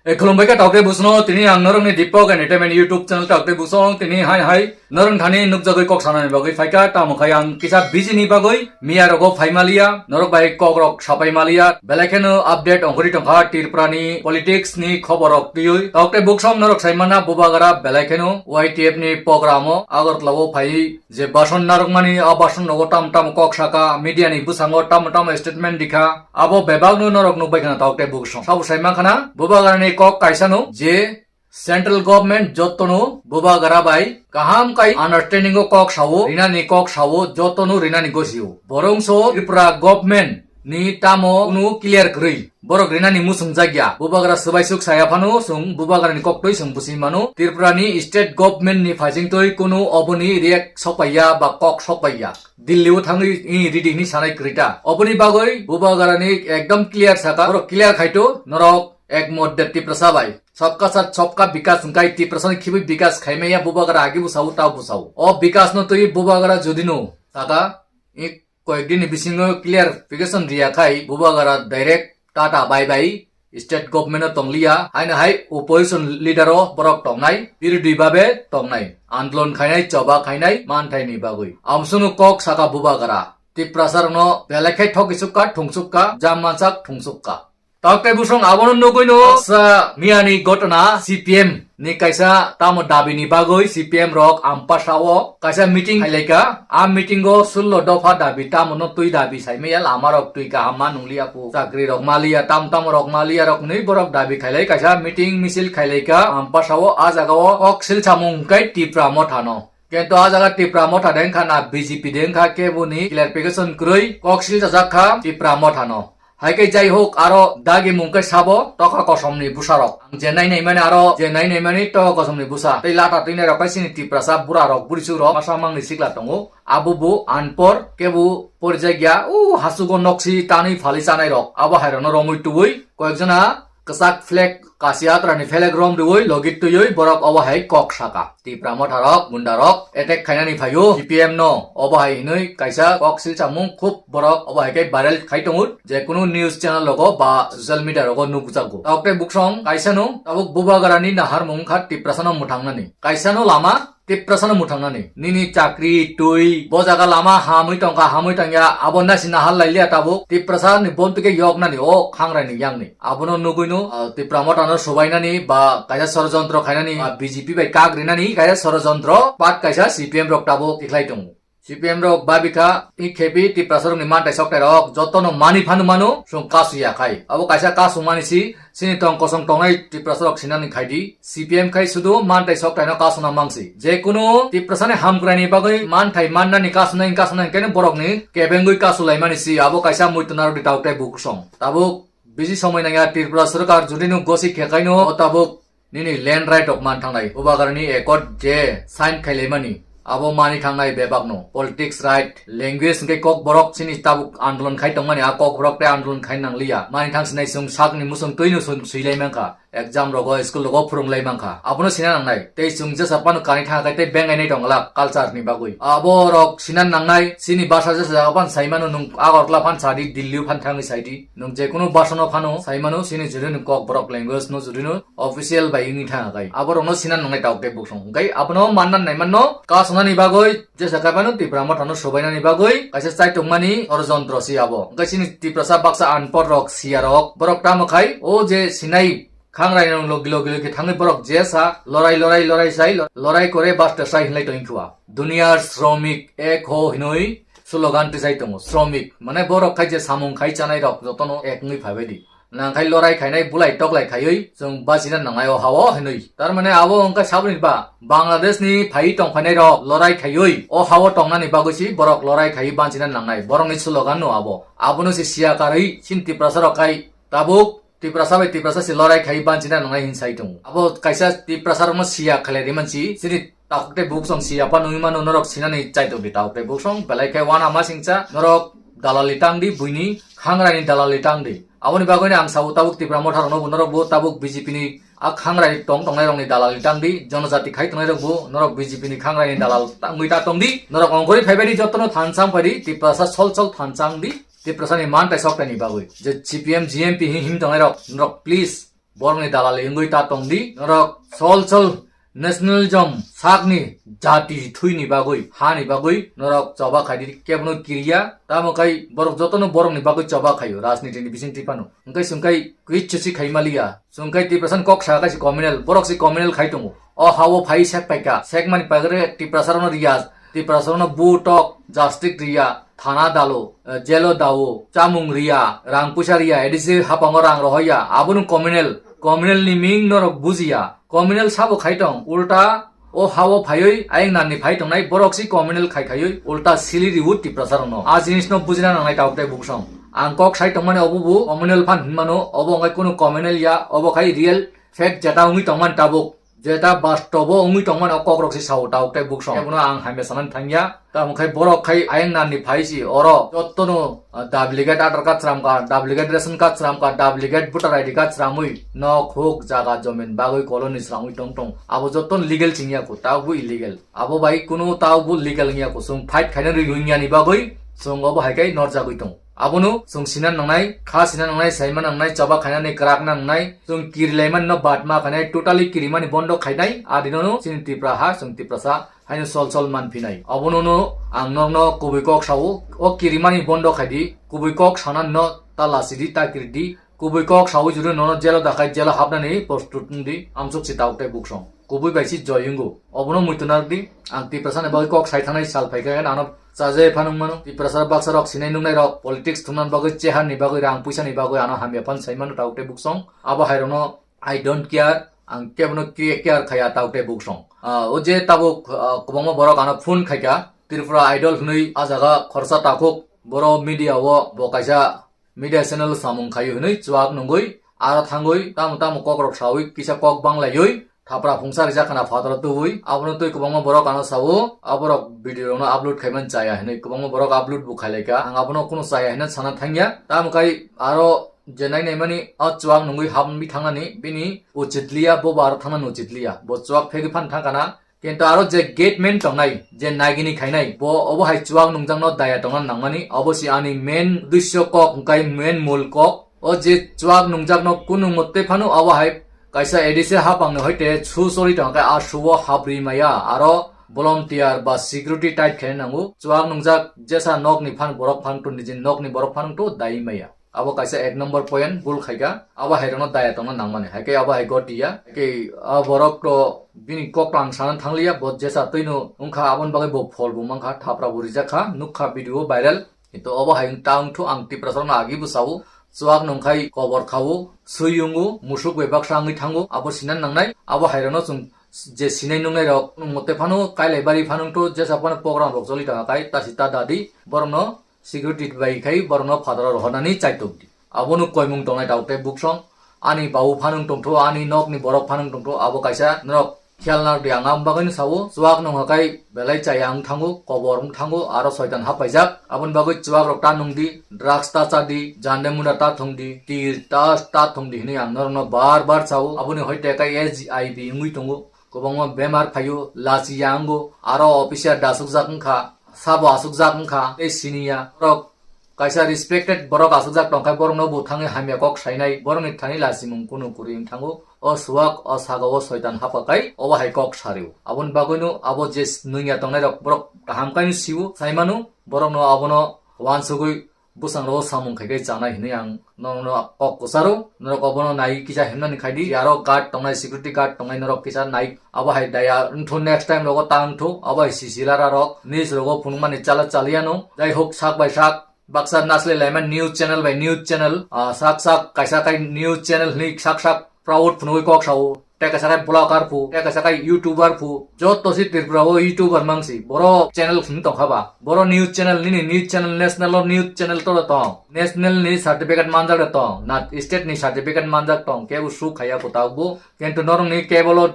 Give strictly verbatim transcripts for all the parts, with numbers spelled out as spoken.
E khulumbai kha tokte busno, tini ang norokni Deepak Entertainment YouTube channel tokte busong, tini hai hai norok thani nukjagwi kok sanani bagwi phaikha, tamo khai ang kisa busy ni bagwi miya rogo phaimaliya, norok bai kok rok sapai maliya, belai kheno update ongkhorwi tongkha Tripura ni politics ni khobor rok twiwi. Tokte buksong norok saimana Bubagra belai kheno Y T F ni program o Agartala o phai je bason narwkmani, a bason rogo tamo tamo kok saka, media ni bwsango tamo tamo statement dikha, abo bebakno norok nukbai khana tokte buksong. Sabo sai mankha na, Bubagrani kok kaisano je central government jotono Bubagra bai kaham kai understanding o kok sao, rinani kok sao, jotono rinani gosio. Borongso Tripura government ni tamo kunu clear kwrwi. Borok rinani muchung jakya. Bubagra swbaisuk saya phano chwng Bubagrani koktwi chwng busi mano. Tripura ni state government ni phaisingtwi kunu oboni react sokpaiya ba kok sokpaiya. Delhi o thangwi i ridi hinwi sanai kwrwi ta. Oboni bagwi Bubagrani ekdom clear saka. Borok clear khaito norok ek modde Tiprasa bai. Sabka sath sabka bikas hwnkhe Tiprasani khibwi bikas khaimaya Bubagra agi busao tao busao. O bikas no twi Bubagra judino saka i koyekdini bisingo clarification riya khai Bubagra direct tata bye bye, state government o tongliya, haino hai opposition leader o borok tongnai, birodhi babe tongnai, andolon khainai, choba khainai, manthaini bagwi. Amsunu kok saka Bubagra, Tiprasa rokno belai khai thokisukka, thungsukka, jam mansak thungsukka. Tokte busong abono nugwino sa miyani gotona C P M ni kaisa tamo dabi ni bagwi C P M rok Ampasao kaisa meeting khailaika. A meeting o sullo dopha dabi tamo no twi dabi saimaya, lama rok twi kaham ma nungli apu, chakri rok maliya, tam tam rok maliya rok nwi borok dabi khailai kaisa meeting misil khailaika Ampasao. A jaga o kok sil samung kai Tipra Motha no. Kento a jaga Tipra Motha dengkha na B J P dengkha keboni clarification kwrwi kok sil sajak kha Tipra Motha no. Hai khe jai hok aro dagi mung khe sabo toka kosom ni bwsa rok. Ang je nai nai mani aro je nai nai mani toka kosom ni bwsa. Tei lata twi nai rok khe chini Tiprasa bura rok buri chuk rok masa mang ni sikla tongo. Abo bo anpor kebo porijak ya u hasugo noksi tanwi phali chanai rok. Abo hai rok no romwi tubui koyek jona kwchak flag, Kashi Yatra ni flag rom riwi logi twiwi borok obo hai kok saka. Tipra Motha rok, gunda rok attack khainani phaio C P M no. Obo hai hinwi kaisa kok silsamung khub borok obo hai khe viral khai tongo. Je kunu news channel rogo ba social media rogo nukjago. Tokte buksong kaisa no tabuk Bubagrani naharmung kha Tiprasa no mwthangnani. Kaisa no lama Tiprasa no mwthangnani. Nini chakri, twi, bo jaga lama hamwi tongkha, hamwi tongya, abo nasi nahar lailiya tabuk. Tiprasa ni bontu khe yoknani o khangrai ni yang ni. Abono nugwino, ah, Tipra Motha no subainani ba kaisa sorojontro khainani, ah, B J P bai kak rinani kaisa sorojontro, pat kaisa C P M rok tabuk tikhlai tongo. C P M rok babikha, i khepi Tiprasa rokni mantai soktai rok jotono mani phanu mano, chwng kasu ya khai. Abo kaisa kasu mani si, chini tong kosong tongnai Tiprasa rok sinani khaidi, C P M khai sudu mantai soktai no kasuna mangsi. Je kunu Tiprasa ni hamkrai ni bagwi manthai mannani kasunai, kasunai kene borok ni kebengwi kasu laimani si, abo kaisa muitu narok di tau tei bukusong. Tabuk bisi somoi nangya Tripura sorkar judi no gosi khe khai no, o tabuk nini land right rok man thangnai. Bubagrani accord je sign khailaimani, abo mani thangnai bebak no. Politics right, language hwnkhe kok borok chini tabuk andolon khai tongmani, a kok borok tei andolon khai nangliya. Mani thang sinai chwng sakni musung twi no chwng swilai mankha. Exam rogo, school rogo phwrwng lai mankha. Abono sina nangnai. Tei chwng jesa phano kani thang khai tei bengai nai tong glak culture ni bagwi. Abo rok sina nangnai, chini basa jesa jaga phan sai mano, nwng Agartala phan sadi, Delhi phan thangwi saidi. Nwng je kunu basa no phano sai mano, chini jodi no kok borok language no jodi no official bai wngwi thang khai. Abo rok no sina nangnai tabuk tei buksong. Hwnkhe abono manna nai manno, kasonani bagwi jesa khai phano Tipra Motha no subainani bagwi kaisa chai tongmani sorojontro si abo. Hwnkhe chini Tiprasa baksa anpor rok, siya rok, borok tamo khai, o je sinai khangrai rok logi logi logi thangwi borok jesa lorai lorai lorai sai lo-, lorai kore basta sai hinlai tongkha. Duniyar shromik ek ho hinwi slogan tisai tongo. Shromik mane borok khai je samung khai chanai rok jotono ek wngwi phaibai di. Nang khai lorai khainai bulai toklai khaiwi chwng bachina nangnai o hao hinwi. Tar mane abo wngkha saboni ba Bangladesh ni phai tong phainai rok lorai khaiwi o hao tongnani bagwi si borok lorai khaiwi bachina nangnai. Borokni slogan no abo. Abono se siya karwi chini Tiprasa rok khai tabuk Tiprasa bai Tiprasa se lorai khai banchina nangnai hin sai tongo. Abo kaisa Tiprasa rokno siya khalai ri mansi, chini takhuk tei buksong siya pa nungwi mano norok sinani chai tongdi takhuk tei buksong, belai khe wana ma singcha norok dalali tangdi, buini khangrani dalali tangdi. Aboni bagwino ang sao tabuk Tipra Motha rokno bo norok bo tabuk B J P ni a khangrai tong tongnai rokni dalali tangdi, jonojati khai tongnai rok bo norok B J P ni khangrani dalal tangwi ta tongdi, norok ongkhorwi phaibai di jotono thansa wngphai di, Tiprasa sol sol thansa wngdi. Tiprasani mantai soktaini bagwi je C P M, G M P hi-, him tongnai rok, norok please Borokni dalali wngwi ta tongdi. Norok sol sol nationalism sakni jati thwini bagwi, hani bagwi norok choba khaidi, kebono kiriya. Tamo khai borok jotono borokni bagwi choba khaio, rajnitini bisingtwi phano. Hwnkhe chwngkhai kichu si khai maliya. Chwngkhai Tiprasani kok sa khai si communal, borok si communal khai tongo. O hao phai sek paikha, sekmani pagre Tiprasarokno riya, Tiprasarokno butok, justice riya, thana dalo, eh, jelo dao, chamung riya, rang puisa riya, A D C hapango rang rohoya, abono communal, communal ni ming norok bujiya. Communal sabo khai tong, ulta o hao phaiwi ayang nanni phai tongnai borok si communal khai khaiwi ulta sili riwo Tiprasarokno. A jinisno bujina nangnai tabuk tei buksong. Ang kok sai tongmani obo bo communal phan hinmano, obo wngkha kunu communal ya, obo khai real fact jeta wngwi tongmani tabuk. Jeta bastobo wngwi tongmani o kokrok si sao tabuk tei buksong. Kebono ang hamya sanani thangya. Tamo khai borok khai ayang nanni phai si oro jottono, ah, duplicate Aadhaar card chwram kha, duplicate ration card chwram kha, duplicate voter I D card chwramwi nok huk jaga jomin bagwi colony chwramwi tong tong. Abo jottono legal chingya kho, tabukbo illegal. Abo bai kunu tabukbo legal wngya kho. Chwng fight khaina rwi wngya ni bagwi chwng obo hai khai norjagwi tongo. Abono chwng sina nangnai, kha sina nangnai, saima nangnai, choba khainani kwrak nangnai, chwng kirilaimani no batma khainai, totally kirimani bondo khainai, adinono chini Tripura ha, chwng Tiprasa haino sol sol manphinai. Obono no ang norokno kubui kok sao, o kirimani bondo khaidi, kubui kok sanani no ta lasidi, ta kiridi, kubui kok saui juru nono jelo dakhai, jelo hapnani prostut wngdi, amsuk si tabuk tei buksong. Kubui bai si joy wngo. Obono muitu narwkdi, ang Tiprasani bagwi kok sai thangnai sal phaikha, ano chaje phanung mano. Tiprasa baksa rok sinai nungnai rok, politics thumnani bagwi, cheharni bagwi, rang puisani bagwi ano hamya phan sai mano tabuk tei buksong. Abo hai rokno I don't care, ang kebono care, care khaya tabuk tei buksong. Ah, o je tabuk, ah, kwbangma borok ano phone khaikha, Tripura Idol hwnwi a jaga khorsa takhuk, boro media o bo kaisa media channel samung khaio hwnwi chuak nungwi aro thangwi tamo tamo kokrok sawi kisa kok banglaiwi thapra phungsa rijak khana phataro tubui. Abono twi kwbangma borok ano sao, aborok video rokno upload khaimani chaya hwnwi kwbangma borok upload bo khailaikha. Ang abono kunu chaya hwnwi sana thangya. Tamo khai aro je nainaimani o chuak nungwi habwi thangnani bini uchit liya, bo bo aro thangnani uchit liya. Bo chuak phegwi phan thangkha na. Kintu aro je gate man tongnai, je nagini khainai, bo obo hai chuak nungjakno daya tongna nangmani, obo si ani main udesyo kok, hwnkhe main mul kok. O je chuak nungjakno kunu mote phano obo hai kaisa A D C hapangni hoite su choli tongkhe a suo habri maya, aro volunteer ba security tight khaina nango. Chuak nungjak jesa nokni phan borok phan tun, nijini nokni borok phan to dai maya. Abo kaisa ek number point bul khaikha, abo hai rokno daya tongna nangmani, hai khe abo hai goti ya, hai khe a borok to bini kok to ang sana thangliya, bo jesa twino wngkha, aboni bagwi bo phol bo mankha, thapra bo rijak kha, nukha video viral. Kintu obo hai wng ta wngthu, ang Tiprasa rokno agi bo sao, chuak nungkhai kobor khao, sui wngo, musuk bai baksa wngwi thango, abo sinan nangnai, abo hai rokno chwng je sinai nungnai rok, nwng mote phano kailai bari phano to jesa phano program rok choli tongkha kai, ta si ta dadi, borokno security bai khai borokno phataro rohornani chaitok di. Abono koimung tongnai tabuk tei buksong. Ani bau phanung tongtho, ani nokni borok phanung tongtho, abo kaisa norok khiyal narwkdi, ang aboni bagwino sao. Chuak nung hakai belai chaya wng thango, kobor wng thango, aro soitan hapaijak. Aboni bagwi chuak rok ta nungdi, drugs ta chadi, jande munda ta thungdi, tir ta, ta thungdi hinwi ang norokno bar bar sao. Aboni hoite kai H I V wngwi tongo. Kwbangma bemar phaio, lachi ya wngo, aro official da aswkjak wngkha, sabo aswkjak wngkha, tei siniya. Borok kaisa respected borok aswkjak tongkha, borokno bo thangwi hamya kok sainai, borokni thani lachimung kunu kwrwi wng thango. O suak, o sago, o soitan haphakai, obo hai kok sario. Aboni bagwino abo je nungya tongnai rok borok kaham kaino sio, saimano, borokno abono uansugwi bwskango samung khai khe chanai hinwi ang norokno kok kwcharo. Norok obono nai kisa himnani khaidi, aro guard tongnai, security guard tongnai, norok kisa nai. Abo hai daya wngthu, next time rogo ta wngthu, abo hai sisilara rok news rogo phunukmani chala chaliya no. Jai hok, sak bai sak baksa naslai laima news channel bai news channel, ah, sak sak kaisa kai news channel hinwi sak sak proud phunugwi kok sao. Tei kaisa khe vlogger phu, tei kaisa khe YouTuber phu. Joto si Tripura o YouTuber mangsi. Boro channel khum tong kha ba. Boro news channel, nini news channel, national o news channel to tong. National ni certificate manjak de tong. Na state ni certificate manjak tong. Kebo su khaya ko tau bo. Kintu norong ni cable o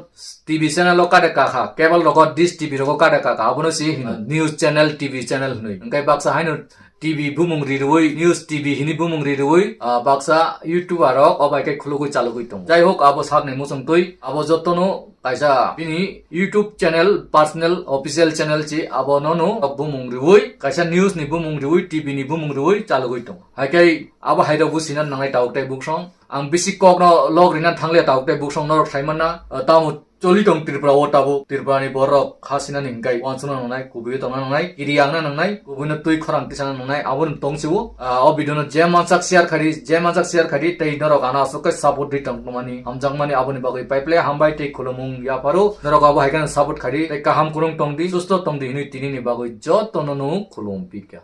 T V channel o kade kakha. Cable rogo dish T V rogo kade kakha. Abono si hino news channel, T V channel hinwi. Hingkai baksa haino T V bumung rirwi, News T V hini bumung rirwi, ah, baksa YouTuber rok o bai khe khulugwi chalugwi tongo. Jai hok, abo sakni muchungtwi abo jotono kaisa bini YouTube channel, personal official channel chi abo nono bumung riwi, kaisa news ni bumung riwi, T V ni bumung riwi chalugwi tongo. Hai khe abo hai rok bo sina nangnai tabuk tei buksong. Ang bisi kok no log rina thangliya tabuk tei buksong norok sai manna, ah, tamo choli tong Tripura o tabuk. Tripura ni borok kha sina ni hingkai uansukna nangnai, kubui tongna nangnai, kiri yangna nangnai, kubui no twi khorang tisana nangnai, abo ni tong siwo. Ah, o video no je mansak share khari, je mansak share khari, tei norok ano aswk khe support di tong mani, hamjakmani aboni bagwi paiple hambai tei khulumung yapharo. Norok abo hai kheno support khari, tei kaham kurung tong di, susto tong di hinwi tini ni bagwi joto no no khulum pika.